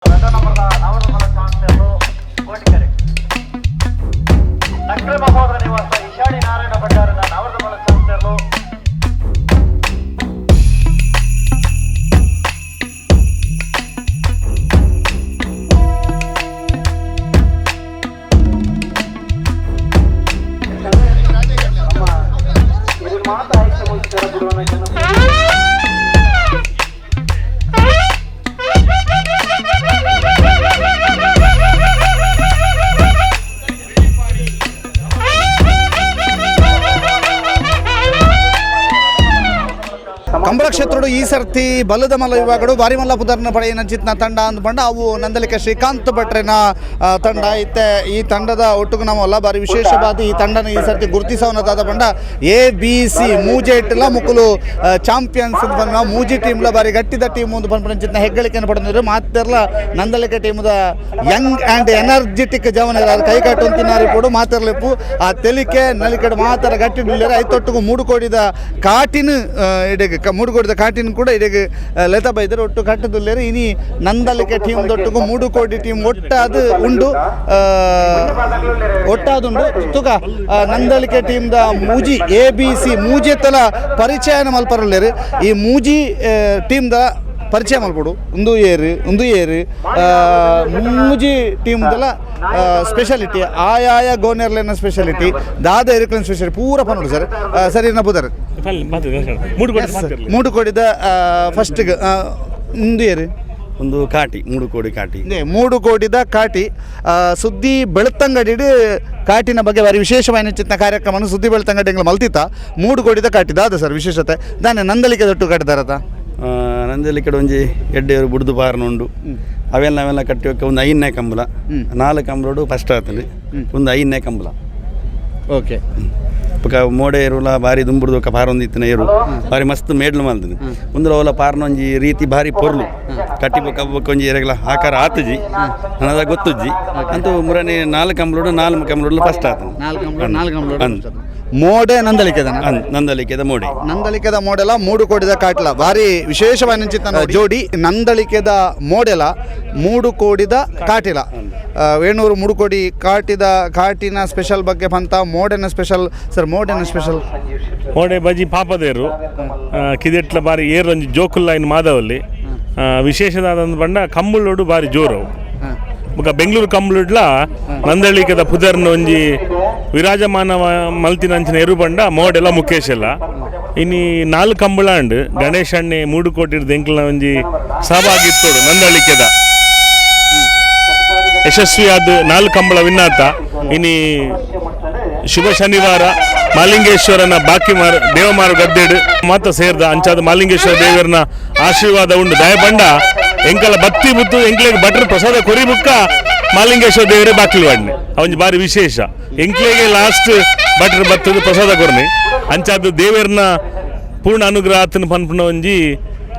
ರಡ್ಡ ನಂಬರ್ದ ನವರಮಲ champion Kotikere. ನಕ್ರೆ Mahodara ನಿವಾಸ ಇಶಾಡಿ Narayana ಭಂಡಾರನ ನವರಮಲ champion. ಮಾತ ಆಯ್ಕೆ ಬಿಡುವನ ಜನ. ಕಂಬಳ ಕ್ಷೇತ್ರಡು ಈ ಸರ್ತಿ ಬಲದ ಮಲ್ಲ ವಿಭಾಗಡು ಬಾರಿ ಮಲ್ಲ ಪುದರ್ನ ಪಡೆಯಿನ ಚಿತ್ನ ತಂಡ ಅಂದ್ಬಂಡ ಅವು ನಂದಲಿಕ ಶ್ರೀಕಾಂತ್ ಭಟ್ರೆನ ತಂಡ ಇತ್ತೆ. ಈ ತಂಡದ ಒಟ್ಟುಗು ನಾವಲ್ಲ ಬಾರಿ ವಿಶೇಷವಾದ ಈ ತಂಡನ ಈ ಸರ್ತಿ ಗುರುತಿಸವನದಾದ ಬಂಡ A B C ಮೂಜೆಟ್ಲ ಮುಕುಲು champions ಅಂತ ಬಂದ ಮೂಜಿ ಟೀಮ್ಲ ಬಾರಿ ಗಟ್ಟಿದ ಟೀಮ್ ಒಂದು ಪನ್ಪುನ ಚಿತ್ನ ಹೆಗ್ಗಳಿಕೆಯನ್ನು ಪಡೆದಿದ್ರು. ಮಾತೆರ್ಲ ನಂದಲಿಕ ಟೀಮ್ದ Young and energetic ಜವನ ಕೈ ಕಟ್ಟುವಂತಿನಾರಿ ಪೋಡು ಮಾತೆರ್ಲೆಪ್ಪು. ಆ ತೆಲಿಕೆ ನಲಿಕಡೆ ಮಾತರ ಗಟ್ಟಿ ಡುಲ್ಲೇರು. ಐತೊಟ್ಟಿಗೆ ಮೂಡು ಕೋಡಿದ ಕಾಟಿನ ಇಡೆಗ್ ಮೂಡು ಕೋಡಿದ ಕಾಟಿನ ಕೂಡ ಇಡೆಗ್ ಲೆತ ಬೈದರು ಒಟ್ಟು ಕಟ್ಟದುಲ್ಲೇರು. ಇನಿ ನಂದಲಿಕೆ ಟೀಮ್ ದೊಟ್ಟುಗು ಮೂಡು ಕೋಡಿ ಟೀಮ್ ಒಟ್ಟಾದು ಉಂಡು ಒಟ್ಟಾದುಂಡು ತುಕ. ನಂದಳಿಕೆ ಟೀಮ್ದ ಮೂಜಿ A B C ಮೂಜೆತ್ತಲ ಪರಿಚಯನ ಮಲ್ಪರಲ್ಲೇರು. ಈ ಮೂಜಿ ಟೀಮ್ದ ಪರಿಚಯ ಮಲ್ಪಡು. ಉಂದು ಏರು ಉಂದು ಏರು ಮೂಜಿ ಟೀಮ್ದಲ ಸ್ಪೆಷಾಲಿಟಿ, ಆಯಾಯ ಗೋನೆರ್ಲೆನ ಸ್ಪೆಷಾಲಿಟಿ, ದಾದ ಎರುಕ್ಲೆನ ಸ್ಪೆಷಾಲಿಟಿ ಪೂರ ಪನ್ನೋಡು ಸರ್. ಸರ್, ಇರ್ನ ಪುದರ್? ಮೂಡು ಕೋಡಿ ಮಾತಿರ್ಲಿ. ಮೂಡು ಕೋಡಿದ ಫಸ್ಟ್ ಉಂದು ಏರು? ಒಂದು ಕಾಟಿ, ಮೂಡು ಕೋಡಿ ಕಾಟಿ. ಇಂದೇ ಮೂಡು ಕೋಟಿದ ಕಾಟಿ. ಸುದ್ದಿ ಬೆಳ್ತಂಗಡಿಡ್ ಕಾಟಿನ ಬಗ್ಗೆ ಬಾರಿ ವಿಶೇಷವಾದ ಚಿತ್ನ ಕಾರ್ಯಕ್ರಮ ಸುದ್ದಿ ಬೆಳ್ತಂಗಡಿ ಎಂಗ್ಲ ಮಲ್ತಿತ್ತ. ಮೂಡು ಕೋಟಿದ ಕಾಟಿ ದಾದ ಸರ್ ವಿಶೇಷತೆ? ದಾನೆ ನಂದಲಿಕೆ ದೊಟ್ಟು ಕಟ್ಟಿದಾರತ? ನಂದಲ್ಲಿ ಕಡೆ ಒಂಜಿ ಎಡ್ಡೆಯವರು ಬುಡ್ದು ಪಾರನ ಉಂಡು. ಅವೆಲ್ಲ ಅವೆಲ್ಲ ಕಟ್ಟಿ ಹೋಗಿ ಒಂದು ಐದನೇ ಕಂಬಲ. ನಾಲ್ಕು ಕಂಬಲೋಡು ಫಸ್ಟ್ ಆತಲ್ಲಿ ಒಂದು ಐದನೇ ಕಂಬಲ. ಬೊಕ ಮೋಡೆ ಎರುಲ ಬಾರಿ ದುಂಬುಡ್ದು ಬೊಕ ಪಾರೊಂದು ಇತ್ತಿನ ಏರು ಬಾರಿ ಮಸ್ತ್ ಮೇಡ್ಲು ಮಲ್ತದೆ. ಉಂದುಲ ಅವಲ ಪಾರನ ಒಂಜಿ ರೀತಿ ಬಾರಿ ಪೊರ್ಲು ಕಟ್ಟಿ. ಬೊಕ ಬೊಕ ಒಂಜಿ ಎರೆಗ್ಲ ಆಕಾರ ಆತುಜಿ, ನನದ ಗೊತ್ತುಜ್ಜಿ. ಅಂತೂ ಮುರನೆ ನಾಲ್ಕು ಕಂಬಲೋಡು ನಾಲ್ಕು ಕಂಬಲೋಡು ಫಸ್ಟ್ ಆತನ. ನಾಲ್ಕು. ಅಂದ್. ಮೋಡೆ ನಂದಲಿಕೆದನ? ಅಂದ್, ನಂದಲಿಕೆದ ಮೋಡೆ. ನಂದಳಿಕೆದ ಮೋಡೆಲ ಮೂಡು ಕೋಡಿದ ಕಾಟ್ಲ ಭಾರಿ ವಿಶೇಷವಾದ ಚಿತ್ತನ ಜೋಡಿ. ನಂದಳಿಕೆದ ಮೋಡೆಲ ಮೂಡು ಕೋಡಿದ ಕಾಟಿಲ. ವೇಣೂರು ಮೂಡು ಕೋಡಿ ಕಾಟಿದ ಕಾಟಿನ ಸ್ಪೆಷಲ್ ಬಗ್ಗೆ ಪಂತ ಮೋಡೆನ ಸ್ಪೆಷಲ್ ಸರ್, ಮೋಡೆನ ಸ್ಪೆಷಲ್. ಮೋಡೆ ಬಜಿ ಪಾಪದೇರು ಕಿದೆಟ್ಲ ಬಾರಿ ಏರು ಒಂಜಿ ಜೋಕುಲ್ಲೈನ್ ಮಾಧವಲ್ಲಿ. ವಿಶೇಷದಾದ ಬಂಡ ಕಂಬುಳೋಡು ಬಾರಿ ಜೋರು ಅವು. ಬೊಕ ಬೆಂಗಳೂರು ಕಂಬುಳುಡ್ಲ ನಂದಳಿಕೆದ ಪುದರ್ನ ಒಂಜಿ ವಿರಾಜಮಾನ ಮಲ್ತಿನಂಚಿನ ಎರು ಬಂಡ ಮೋಡೆಲ್ಲ ಮುಖೇಶ್ ಎಲ್ಲ. ಇನಿ ನಾಲ್ಕು ಕಂಬಳ ಅಂಡ್ ಗಣೇಶ್ ಅಣ್ಣೆ ಮೂಡು ಕೋಟಿರ್ದು ಎಂಕ್ಲನ ಒಂಜಿ ಸಹಭಾಗಿತ್ತೋಡು. ನಂದಳಿಕೆದ ಯಶಸ್ವಿಯಾದ ನಾಲ್ಕು ಕಂಬಳ ವಿನ್ನಾತ. ಇನಿ ಶುಭ ಶನಿವಾರ ಮಾಲಿಂಗೇಶ್ವರನ ಬಾಕಿ ಮಾರು ದೇವಮಾರು ಗದ್ದೆಡು ಮಾತ ಸೇರ್ದ. ಅಂಚಾದ ಮಾಲಿಂಗೇಶ್ವರ ದೇವರನ ಆಶೀರ್ವಾದ ಉಂಡು. ದಯಪಂಡ ಎಂಕಲ ಬತ್ತಿ ಬುತ್ತು ಎಂಕ್ಲೆಗ್ ಬಟ್ರ್ ಪ್ರಸಾದ ಕೊರಿ ಬುಕ್ಕ ಮಾಲಿಂಗೇಶ್ವರ ದೇವರೇ ಬಾಕಿಲ್ ವಾಡ್ನೆ. ಅವಂಜಿ ಬಾರಿ ವಿಶೇಷ. ಎಂಕ್ಲೆಗೆ ಲಾಸ್ಟ್ ಬಟ್ರ್ ಬತ್ತದ ಪ್ರಸಾದ ಕೊರ್ನಿ. ಅಂಚಾದ ದೇವರನ ಪೂರ್ಣ ಅನುಗ್ರಹ ಆತನ ಪನ್ಪುನ ಒಂಜಿ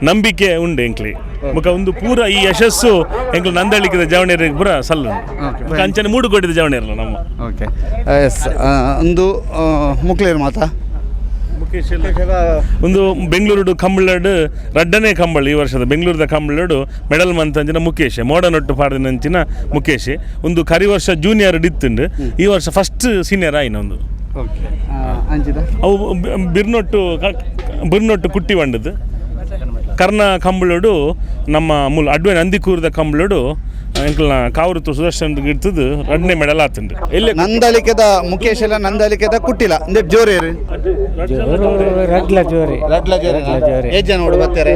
ನಂಬಿಕೆ ಉಂಡು ಎಂಕ್ಲೆ. ಬೊಕ ಒಂದು ಪೂರ ಈ ಯಶಸ್ಸು ಎಂಕ್ಲು ನಂದಳಿಕೆದ ಜವಣೇರಿಗೆ ಪೂರ ಸಲ್ಲ. ಅಂಚನೆ ಮೂಡು ಕೋಟಿದ ಜವಣೇರಲ್ಲ ನಮ್ಮ. ಓಕೆ, ಎಸ್, ಒಂದು ಮುಕ್ಲೇರು ಮಾತಾ. ಒಂದು ಬೆಂಗಳೂರು ಕಂಬಳಡು ರಡ್ಡನೇ ಕಂಬಳ. ಈ ವರ್ಷದ ಬೆಂಗಳೂರದ ಕಂಬಳಡು ಮೆಡಲ್ ಮಂತಂಚಿನ ಮುಖೇಶ್, ಮೋಡನೊಟ್ಟು ಪಾಡಿನಂಚಿನ ಮುಖೇಶ್. ಒಂದು ಕರಿ ವರ್ಷ ಜೂನಿಯರ್ ಡಿತ್ತುಂಡು, ಈ ವರ್ಷ ಫಸ್ಟ್ ಸೀನಿಯರ್ ಆಯ್ನ ಒಂದು. ಓಕೆ, ಅಂಚಿದ? ಅವು ಬಿರ್ನೊಟ್ಟು ಬಿರ್ನೊಟ್ಟು ಕುಟ್ಟಿ ಬಂಡದು ಕರ್ಣ ಕಂಬಳಡು. ನಮ್ಮ ಮೂಲ ಅಡ್ವೆ ನಂದಿಕೂರದ ಕಂಬಳಡು ಎಂಕಲ್ನ ಕಾವೃತ್ತು ಸುದರ್ಶನ್ ಇರ್ತದ್ದು ರಡ್ಡನೇ ಮೆಡಲ್ ಆತುಂಡು ಎಲ್ಲೇ. ನಂದಳಿಕೆದ ಮುಖೇಶ್ ಎಲ್ಲ ನಂದಳಿಕೆದ ಕುಟ್ಟಿಲ ಅಂದ್ರೆ ಜೋರೇರು? ಜೋರು, ರಡ್ಲ ಜೋರಿ. ರಡ್ಲ ಜೋರಿ. ಜೋರಿ. ಏಜ್ ಜನ ನೋಡು ಬರ್ತಾರೆ?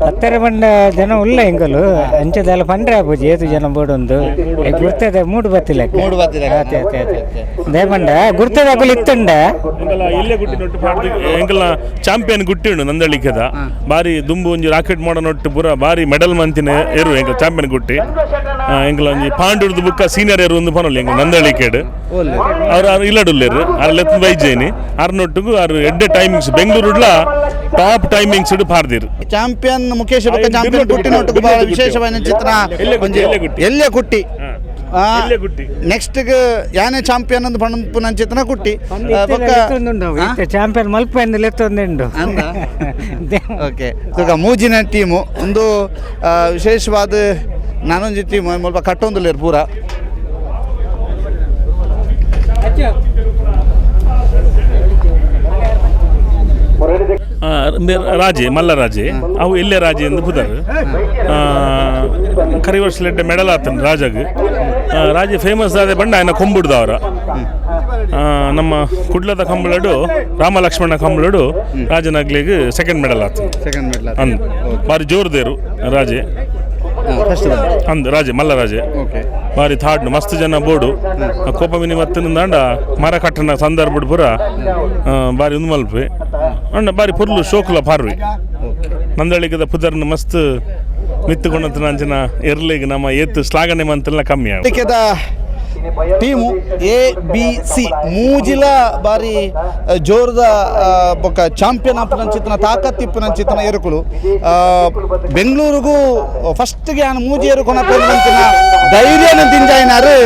ಪತ್ತರ ಬಂಡ ಜನ ಉಲ್ಲ ಎಂಕಲು. ಅಂಚದೆಲ್ಲ ಪಂಡ್ರೆ ಆಪುಜಿ ಏತು ಜನ ಬೋಡೊಂದು ಗುರ್ತದ ಮೂಡು ಬತ್ತಿಲ್ಲ. ಮೂಡು ಬತ್ತಿಲ್ಲ. ಆತೆ ಆತೆ ಆತೆ ದೇಪಂಡ ಗುರ್ತದ ಅಕುಲು ಇತ್ತುಂಡ. ಎಂಕಲ ಎಲ್ಲೇ ಗುಟ್ಟಿ ನೊಟ್ಟು ಪಾಡ್ದು ಎಂಕಲ್ನ ಚಾಂಪಿಯನ್ ಗುಟ್ಟಿ ಉಂಡು ನಂದಳಿಕೆದ. ಬಾರಿ ದುಂಬು ಒಂಜಿ ರಾಕೆಟ್ ಮಾಡೋ ನೊಟ್ಟು ಪೂರ ಬಾರಿ ಮೆಡಲ್ ಮಂತಿನ ಎರು ಎಂಕಲ್ ಚಾಂಪಿಯನ್ ಗುಟ್ಟಿ. ಎಂಕಲ ಒಂಜಿ ಪಾಂಡೂರ್ದು ಬುಕ್ಕ ಸೀನಿಯರ್ ಎರು ಒಂದು ಪನೊಲಿ ಎಂಕಲ್ ನಂದಳಿಕೆಡ್. ಅವ್ರು ಆರು ಇಲ್ಲಡುಲ್ಲೇರು ಆರು ಲೆತ್ ಬೈಜೇನಿ. ಆರು ನೊಟ್ಟುಗು ಆರು ಎಡ್ಡೆ ಟೈಮಿಂಗ್ಸ್ ಬೆಂಗಳೂರುಡ್ಲ ಟಾಪ್ ಟೈಮಿಂಗ್ಸ್ ಇಡು ಪಾರ್ದಿರು. ಚಾಂಪಿಯನ್ ಮುಖೇಶ್ ಬೊಕ್ಕ ಚಾಂಪಿಯನ್ ಕುಟ್ಟಿ ನೋಟುಗು ಬಹಳ ವಿಶೇಷವಾದ ಚಿತ್ರ. ಎಲ್ಲೆ ಗುಟ್ಟಿ, ಒಂಜಿ ಎಲ್ಲೆ ಗುಟ್ಟಿ. ಎಲ್ಲೆ ಕುಟ್ಟಿ. ಗುಟ್ಟಿ. ನೆಕ್ಸ್ಟ್ ಯಾನೆ ಚಾಂಪಿಯನ್ ಅಂದ್ ಪಣಪುನಂಚಿತನ ಕುಟ್ಟಿ ಬೊಕ್ಕ ಚಾಂಪಿಯನ್ ಮಲ್ಪೆಂದು ಲೆತ್ತೊಂದುಂಡು. ಅಂದ? ಓಕೆ, ತೂಕ ಮೂಜಿನ ಟೀಮು ಒಂದು ವಿಶೇಷವಾದ ನಾನೊಂಜಿ ಟೀಮ್ ಮುಲ್ಪ ಕಟ್ಟೊಂದುಲ್ಲೆರ್ ಪೂರ. ರಾಜೆ ಮಲ್ಲ ರಾಜೆ ಅವು ಎಲ್ಲೇ ರಾಜೆ ಎಂದು ಪುದರ್. ಕರಿ ವರ್ಷ ಲೆಡ್ಡೆ ಮೆಡಲ್ ಆತನ ರಾಜಗ್. ರಾಜೆ ಫೇಮಸ್ ಆದ ಬಂಡ ఆయన ಕೊಂಬುಡ್ದವರ. ನಮ್ಮ ಕುಡ್ಲದ ಕಂಬಳಡು, ರಾಮ ಲಕ್ಷ್ಮಣ ಕಂಬಳಡು ರಾಜನಗ್ಲಿಗ್ ಸೆಕೆಂಡ್ ಮೆಡಲ್ ಆತ. Second medal. ಅಂದ್ ಬಾರಿ ಜೋರ್ದೇರು ರಾಜೆ. ಫಸ್ಟ್. ಅಂದ್ ರಾಜೆ ಮಲ್ಲ ರಾಜೆ. ಬಾರಿ ಥಾಡ್ ಮಸ್ತ್ ಜನ ಬೋಡು ಕೋಪ ಮಿನಿ ಮತ್ತಿನ ಮರ ಕಟ್ಟನ ಸಂದರ್ಭ ಪೂರ ಬಾರಿ ಉಂದು ಮಲ್ಪೆ ಅಂಡ ಬಾರಿ ಪೊರ್ಲು ಶೋಕುಲ ಪಾರ್ವಿ. ನಂದಳಿಗದ ಪುದರ್ನ ಮಸ್ತ್ ಮಿತ್ತುಕೊಂಡಂತ ಅಂಚಿನ ಎರ್ಲಿಗ್ ನಮ್ಮ ಏತ್ ಶ್ಲಾಘನೆ ಮಂತೆಲ್ಲ ಕಮ್ಮಿ ಆವು. ಟಿಕೆದ team A B C ಮೂಜಿಲ ಬಾರಿ ಜೋರದ ಬೊಕ್ಕ ಚಾಂಪಿಯನ್ ಆಪುನಂಚಿತ್ತನ ತಾಕತ್ ಇಪ್ಪುನಂಚಿತ್ತನ ಎರುಕುಲು. ಬೆಂಗಳೂರಿಗೂ ಫಸ್ಟ್ಗೆ ಆನ್ ಮೂಜಿ ಎರುಕೊನ ಪಂಚಿನ ಧೈರ್ಯನ ದಿಂಜಾಯಿನಾರು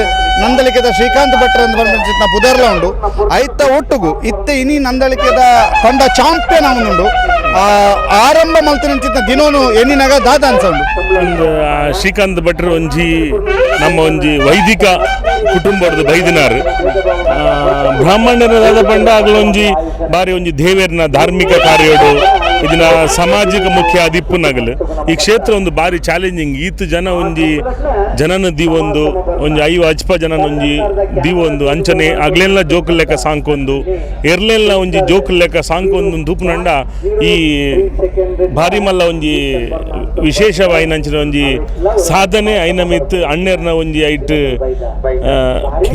ನಂದಳಿಕೆದ ಶ್ರೀಕಾಂತ್ ಭಟ್ರ ಅಂತ ಪಂಚಿನ ಪುದರ್ಲ ಉಂಡು. ಐತ ಒಟ್ಟುಗು ಇತ್ತೆ ಇನಿ ನಂದಳಿಕೆದ ತಂಡ ಚಾಂಪಿಯನ್ ಅವನುಂಡು. ಆರಂಭ ಮಲ್ತಿನಂಚಿತ್ತ ದಿನೋನು ಎನ್ನಿನಾಗ ದಾದ ಅನ್ಸಂಡು? ಒಂದು ಶ್ರೀಕಾಂತ್ ಭಟ್ರು ಒಂಜಿ ನಮ್ಮ ಒಂಜಿ ವೈದಿಕ ಕುಟುಂಬದ ಬೈದಿನಾರು. ಬ್ರಾಹ್ಮಣರಾದ ಪಂಡ ಅಗಲೊಂಜಿ ಬಾರಿ ಒಂಜಿ ದೇವೇರ್ನ ಧಾರ್ಮಿಕ ಕಾರ್ಯೋಡು ಇದನ್ನ ಸಾಮಾಜಿಕ ಮುಖ್ಯ ಅದಿಪ್ಪುನಗಲು. ಈ ಕ್ಷೇತ್ರ ಒಂದು ಬಾರಿ ಚಾಲೆಂಜಿಂಗ್. ಈತ ಜನ ಒಂಜಿ ಜನನ ದೀವೊಂದು ಒಂಜಿ ಐವ ಅಜ್ಪ ಜನನ ಒಂಜಿ ದೀವೊಂದು ಅಂಚನೆ ಅಗ್ಲೆಲ್ಲ ಜೋಕುಲ್ ಲೆಕ್ಕ ಸಾಂಕೊಂದು ಎರ್ಲೆಲ್ಲ ಒಂಜಿ ಜೋಕುಲ್ ಲೆಕ್ಕ ಸಾಂಕೊಂದು ತೂಪುನಂಡ ಈ ಭಾರಿ ಮಲ್ಲ ಒಂಜಿ ವಿಶೇಷವಾಯಿನಂಚಿನ ಒಂಜಿ ಸಾಧನೆ. ಐನ ಮಿತ್ ಅಣ್ಣೆರ್ನ ಒಂಜಿ ಐಟ್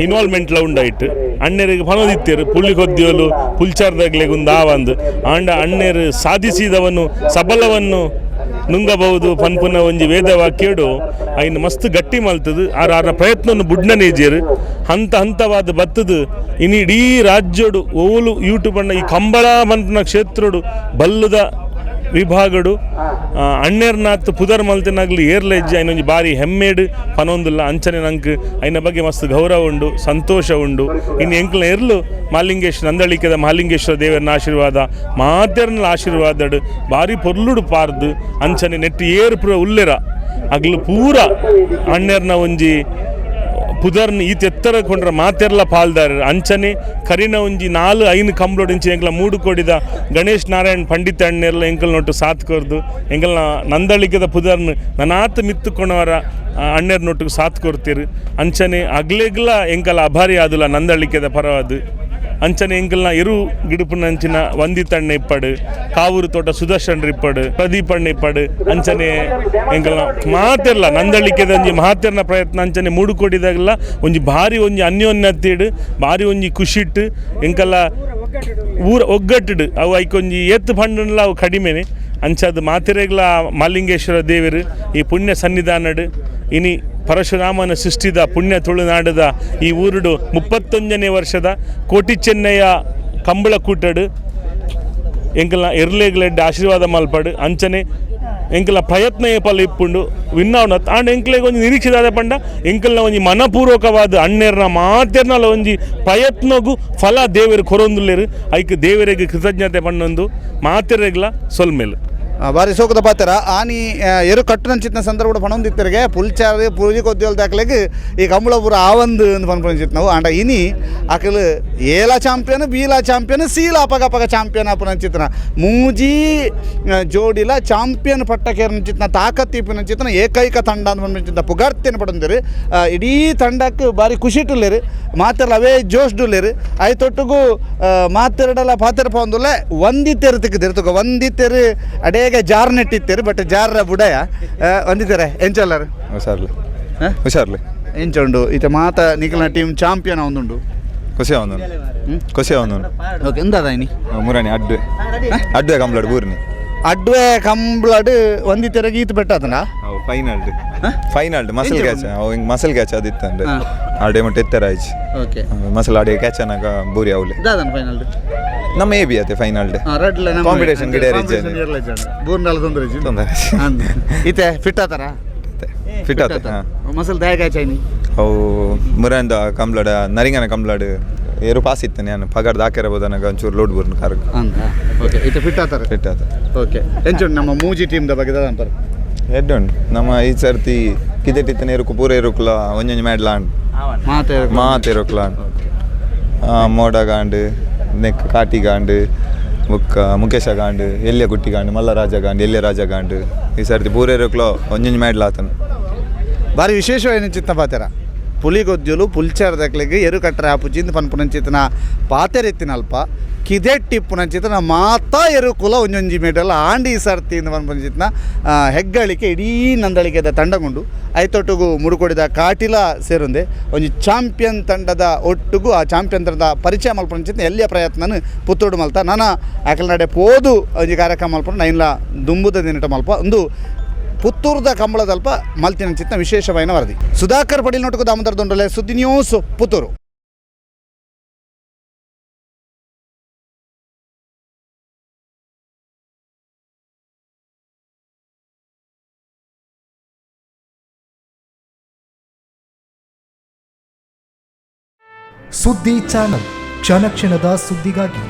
ಇನ್ವಾಲ್ವ್ಮೆಂಟ್ಲ ಉಂಡು. ಐಟ್ ಅಣ್ಣೆರಿಗೆ ಪನೋದಿತ್ತೇರು ಪುಳ್ಳಿ ಕೊದ್ದಿಯೋಲು ಪುಲ್ಚಾರ್ದಾಗ್ಲೆಗ್ ಒಂದು ಆವಂದು ಆಂಡ ಅಣ್ಣೆರು ಸಾಧಿಸಿದವನು ಸಬಲವನ್ನು ನುಂಗಬಹುದು ಪನ್ಪುನ ಒಂಜಿ ವೇದ ವಾಕ್ಯಡು ಐನ್ ಮಸ್ತ್ ಗಟ್ಟಿ ಮಲ್ತದು. ಆರ್ ಆರ್ನ ಪ್ರಯತ್ನವನ್ನು ಬುಡ್ನನೇಜೇರು ಹಂತ ಹಂತವಾದ ಬತ್ತದು. ಇನಿ ಇಡೀ ರಾಜ್ಯಡು ಓಲು ಯೂಟ್ಯೂಬ್ ಅಣ್ಣ ಈ ಕಂಬಳ ಪನ್ಪುನ ಕ್ಷೇತ್ರಡು ಬಲ್ಲುದ ವಿಭಾಗಡು ಅಣ್ಣೆರ್ನಾಥ್ ಪುದರ್ ಮಲ್ತಿನಾಗ್ಲಿ ಏರ್ಲೆಜ್ಜಿ ಐನೊಂಜಿ ಬಾರಿ ಹೆಮ್ಮೇಡು ಪನೊಂದುಲ್ಲ. ಅಂಚನೆ ನಂಕ್ ಐನ ಬಗ್ಗೆ ಮಸ್ತ್ ಗೌರವ ಉಂಡು, ಸಂತೋಷ ಉಂಡು. ಇನ್ನು ಎಂಕ್ಲ ಎರ್ಲು ಮಾಲಿಂಗೇಶ್ವರ ನಂದಳಿಕೆದ ಮಹಾಲಿಂಗೇಶ್ವರ ದೇವರನ ಆಶೀರ್ವಾದ ಮಾತೆರ್ನ ಆಶೀರ್ವಾದಡು ಬಾರಿ ಪೊರ್ಲುಡು ಪಾರ್ದು. ಅಂಚನೆ ನೆಟ್ ಏರ್ ಪೂರ ಉಲ್ಲೆರ ಅಗ್ಲು ಪೂರ ಅಣ್ಣೆರ್ನ ಒಂಜಿ ಪುದರ್ನ ಈತ ಎತ್ತರ ಕೊಂಡ್ರ ಮಾತೆರ್ಲ ಪಾಲ್ದಾರ. ಅಂಚನೆ ಕರಿನ ಒಂಜಿ 4-5 ಕಂಬ್ಲೋಡು ಇಂಚಿ ಎಂಕ್ಲ ಮೂಡು ಕೋಡಿದ ಗಣೇಶ್ ನಾರಾಯಣ್ ಪಂಡಿತ ಅಣ್ಣೆರ್ಲ ಎಂಕಲ್ ನೊಟ್ಟು ಸಾತ್ ಕೊರ್ದು ಎಂಕಲ್ನ ನಂದಳಿಕೆದ ಪುದರ್ನ ನನಾತ್ ಮಿತ್ತುಕೊಣವರ ಅಣ್ಣೆರ್ ನೊಟ್ಟಿಗೆ ಸಾತ್ ಕೊರ್ತೀರು. ಅಂಚನೆ ಅಗ್ಲೆಗ್ಲ ಎಂಕಲ ಅಭಾರಿ ಆದುಲ ನಂದಳಿಕೆದ ಪರವಾದು. ಅಂಚನೆ ಎಂಕಲ್ನ ಇರು ಗಿಡುಪುನಂಚಿನ ವಂದಿತಣ್ಣ ಇಪ್ಪಡು, ಕಾವೂರು ತೋಟ ಸುದರ್ಶನ್ ಇಪ್ಪಡು, ಪ್ರದೀಪ್ ಅಣ್ಣ ಇಪ್ಪಡು. ಅಂಚನೆ ಎಂಕಲ್ನ ಮಾತೆರ್ಲ ನಂದಳಿಕೆದ ಒಂಜಿ ಮಹಾತೆರ್ನ ಪ್ರಯತ್ನ. ಅಂಚನೆ ಮೂಡುಕೋಡಿದಾಗಲ ಒಂಜಿ ಭಾರಿ ಒಂಜಿ ಅನ್ಯೋನ್ಯತೆಡು ಭಾರಿ ಒಂಜಿ ಖುಷಿಟ್ಟು ಎಂಕಲ್ಲ ಊರ ಒಗ್ಗಟ್ಟಿಡು ಅವು ಐಕೊಂಜಿ ಏತ್ ಪಂಡನ್ಲ ಅವು ಕಡಿಮೆನೆ. ಅಂಚಾದ ಮಾತೆರೆಗ್ಲ ಮಾಲಿಂಗೇಶ್ವರ ದೇವರು ಈ ಪುಣ್ಯ ಸನ್ನಿಧಾನಡು ಇನಿ ಪರಶುರಾಮನ ಸೃಷ್ಟಿದ ಪುಣ್ಯ ತುಳುನಾಡದ ಈ ಊರುಡು 31ನೇ ವರ್ಷದ ಕೋಟಿ ಚೆನ್ನಯ್ಯ ಕಂಬಳ ಕೂಟಡು ಎಂಕಲ್ನ ಎರ್ಲೆಗ್ಲೆಡ್ಡ ಆಶೀರ್ವಾದ ಮಲ್ಪಡು. ಅಂಚನೆ ಎಂಕಲ್ನ ಪ್ರಯತ್ನ ಏಪಲ್ಲ ಇಪ್ಪುಂಡು ವಿನ್ನಾವನ ಆಂಡ ಎಂಕ್ಲೆಗ್ ಒಂಜಿ ನಿರೀಕ್ಷಿದಾದ ಪಂಡ ಎಂಕಲ್ನ ಒಂಜಿ ಮನಪೂರ್ವಕವಾದ ಅಣ್ಣೆರ್ನ ಮಾತೆರ್ನಲ ಒಂಜಿ ಪ್ರಯತ್ನಗು ಫಲ ದೇವರು ಕೊರೊಂದುಲ್ಲೆರು. ಐಕ್ ದೇವರಿಗೆ ಕೃತಜ್ಞತೆ ಪಂಡೊಂದು ಮಾತೆರೆಗ್ಲ ಸೊಲ್ಮೆಲು. ಬಾರಿ ಸೋಕದ ಪಾತ್ರ ಆನಿ ಎರು ಕಟ್ಟುನಂಚಿತ್ನ ಸಂದರ್ಭ ಪಣೊಂದಿತ್ತರಿಗೆ ಪುಲ್ಚಾರು ಪೂಜೆ ಕೊದ್ದಿಯೋಲ್ ದಾಖಲೆಗ್ ಈ ಕಂಬಳಪುರ ಆವಂದು ಅಂದ್ ಪನ್ಪುನಂಚಿತ್ ನಾವು. ಆಂಡ ಇನಿ ಅಕಲು ಏಲ ಚಾಂಪಿಯನ್, ಬೀಲ ಚಾಂಪಿಯನ್, ಸೀಲ ಅಪಗ ಅಪಗ ಚಾಂಪಿಯನ್ ಆಪುನಂಚಿತ್ನ ಮೂಜಿ ಜೋಡಿಲ ಚಾಂಪಿಯನ್ ಪಟ್ಟಕೇರ್ನಂಚಿತ್ನ ತಾಕತ್ ಇಪ್ಪುನಂಚಿತ್ನ ಏಕೈಕ ತಂಡ ಅಂದ್ ಪನ್ಪುನಂಚಿತ್ನ ಪುಗಾರ್ತೆನ್ ಪಡೊಂದಿರು. ಇಡೀ ತಂಡಕ್ಕೆ ಬಾರಿ ಖುಷಿಟುಲ್ಲೆರು, ಮಾತೆರ್ಲ ಅವೇ ಜೋಶ್ಡುಲ್ಲೆರು. ಐತೊಟ್ಟುಗು ಮಾತೆರಡಲ ಪಾತೆರ ಪೋಂದುಲ್ಲೆ ವಂದಿತೆರು ತಿಕ್ಕದಿರು ತುಕ ವಂದಿತೆರು ಅಡೇಗ ಜಾರ್ ನೆಟ್ಟಿತ್ತೇರು ಬಟ್ ಜಾರ್ರ ಬುಡಯ ವಂದಿತಾರೆ ಎಂಚಲ್ಲರು? ಹುಷಾರ್ಲೆ. ಹ? ಹುಷಾರ್ಲೆ. ಎಂಚುಂಡು ಇತ್ತೆ ಮಾತ ನಿಕಲ್ನ ಟೀಮ್ ಚಾಂಪಿಯನ್ ಒಂದುಂಡು? ಖುಷಿ ಅವನು, ಖುಷಿ ಅವನು. ಓಕೆ, ಎಂದಾದ ಇನಿ? ಮುರಾಣಿ ಅಡ್ವೆ, ಅಡ್ವೆ ಕಂಬ್ಲಾಡ್ ಬೂರ್ನಿ. ಅಡ್ವೆ ಕಂಬ್ಳಡ್ ವಂದಿತೆರಗೆ ಈತ್ ಬೆಟ್ಟಾತನ? ಅವು final, final muscle catch. ಅವು ಹಿಂಗೆ ಮಸಲ್ ಕ್ಯಾಚ್ ಅದಿತ್ತಂದ್ರೆ ಆಡೆ ಮುಟ್ಟ ಎತ್ತರ ಆಯ್ತು. ಮಸಲ್ ಆಡೆ ಕ್ಯಾಚ್ ಅನ್ನಾಗ ಬೂರಿ ಅವಲೆ. ದಾದನ ಫೈನಲ್? ನಮ್ಮ ಎ ಬಿ ಅತೆ ಫೈನಲ್. ರಡ್ಲ. ಕಾಂಪಿಟೇಷನ್ ಗಿಡ ಬೂರ್ನಾಲ ತೊಂದರೆ. ತೊಂದರೆ. ಇತ್ತೆ ಫಿಟ್ ಆತಾರ? ಫಿಟ್ ಆತ. ಮಸಲ್ ದಾಯ ಕ್ಯಾಚ್ ಅವು ಮುರಂದ ಕಂಬ್ಲಡ ನರಿಂಗನ ಕಂಬ್ಲಡ್ ಏರು ಪಾಸ್ ಇತ್ತನೆ ನಾನು ಪಗಾರ್ದ ಹಾಕಿರ ಬೋದನಾಗ ಒಂಚೂರು ಲೋಡ್ ಬುರ್ನು ಕಾರ್. ಅಂತ, ಓಕೆ. ಇತ್ತೆ ಫಿಟ್ ಆತಾರೆ? ಫಿಟ್ ಆತ. ಓಕೆ, ಎಂಚುಂಡು ನಮ್ಮ ಮೂಜಿ ಟೀಮ್ದ ಬಗ್ಗೆ ಅಂತಾರೆ? ಎಡ್ಡೆ ಉಂಟು. ನಮ್ಮ ಈ ಸರ್ತಿ ಕಿದೆಟಿತ್ತನೆ ಎರುಕು ಪೂರ ಎರುಕುಲ ಒಂಜೊಂಜಿ ಮ್ಯಾಡ್ಲ ಉಂಟು. ಮಾತೆ? ಮಾತ ಎರುಕುಲ ಉಂಟು. ಮೋಡ ಗಾಂಡು, ನೆಕ್ ಕಾಟಿ ಗಾಂಡು, ಬುಕ್ಕ ಮುಖೇಶ ಗಾಂಡು, ಎಲ್ಯ ಗುಟ್ಟಿ ಗಾಂಡು, ಮಲ್ಲರಾಜ ಗಾಂಡು, ಎಲ್ಯ ರಾಜ ಗಾಂಡು. ಈ ಸರ್ತಿ ಪೂರ ಎರುಕುಲ ಒಂಜೊಂಜಿ ಮ್ಯಾಡ್ಲ ಆತನು. ಬಾರಿ ವಿಶೇಷವಾಯಿನ ಚಿತ್ತ ಪಾತೆರ. ಪುಲಿಗೊದ್ಯುಲು ಪುಲ್ಚಾರದಕ್ಲೆಗ್ ಎರು ಕಟ್ಟರೆ ಆಪುಜಿಂದ್ ಪನ್ಪುನಂಚಿತನ ಪಾತೆರ ಇತ್ತಿನಲ್ಪ ಕಿದೆಟ್ಟಿಪ್ಪುನಂಚಿತನ ಮಾತಾ ಎರುಕುಲ ಒಂಜೊಂಜಿ ಮೆಡಲ್ ಆಂಡಿ ಈ ಸರ್ತಿ ಇಂದ್ ಪನ್ಪುನಂಚಿತನ ಹೆಗ್ಗಳಿಕೆ ಇಡೀ ನಂದಳಿಕೆದ ತಂಡಗುಂಡು. ಐತೊಟ್ಟುಗು ಮುಡುಕೊಡಿದ ಕಾಟಿಲ ಸೇರುಂದೆ ಒಂಜಿ ಚಾಂಪಿಯನ್ ತಂಡದ ಒಟ್ಟುಗು ಆ ಚಾಂಪಿಯನ್ ತಂಡದ ಪರಿಚಯ ಮಲ್ಪುನಂಚಿತ್ನ ಎಲ್ಲಿಯ ಪ್ರಯತ್ನನು ಪುತ್ತೂಡು ಮಲ್ತ. ನನ ಅಕಲ್ನಡೆ ಪೋದು ಒಂಜಿ ಕಾರ್ಯಕ್ರಮ ಮಲ್ಪುನ ನೈನ್ಲ ದುಂಬುದ ದಿನಟ ಮಲ್ಪ. ಒಂದು ಪುತ್ತೂರುದ ಕಂಬಳದಲ್ಪ ಮಲ್ತಿನ ವಿಶೇಷವಾಯಿನ ವರದಿ. ಸುಧಾಕರ್ ಪಡೀಲ್ ನೋಟಕು ದಾಮೋದರ ದೊಂಡಲೆ, ಸುದ್ದಿ ನ್ಯೂಸ್, ಪುತ್ತೂರು. ಸುದ್ದಿ ಚಾನಲ್, ಕ್ಷಣ ಕ್ಷಣದ ಸುದ್ದಿಗಾಗಿ.